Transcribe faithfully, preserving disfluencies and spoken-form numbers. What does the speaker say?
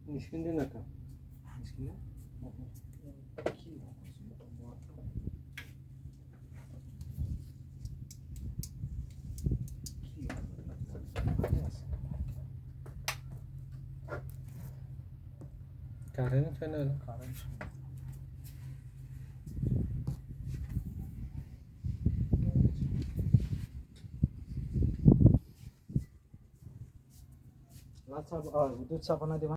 Niskin din na ka? Niskin din? Current fan na? Current fan. Lat sa, ah, udut sa pana di ma?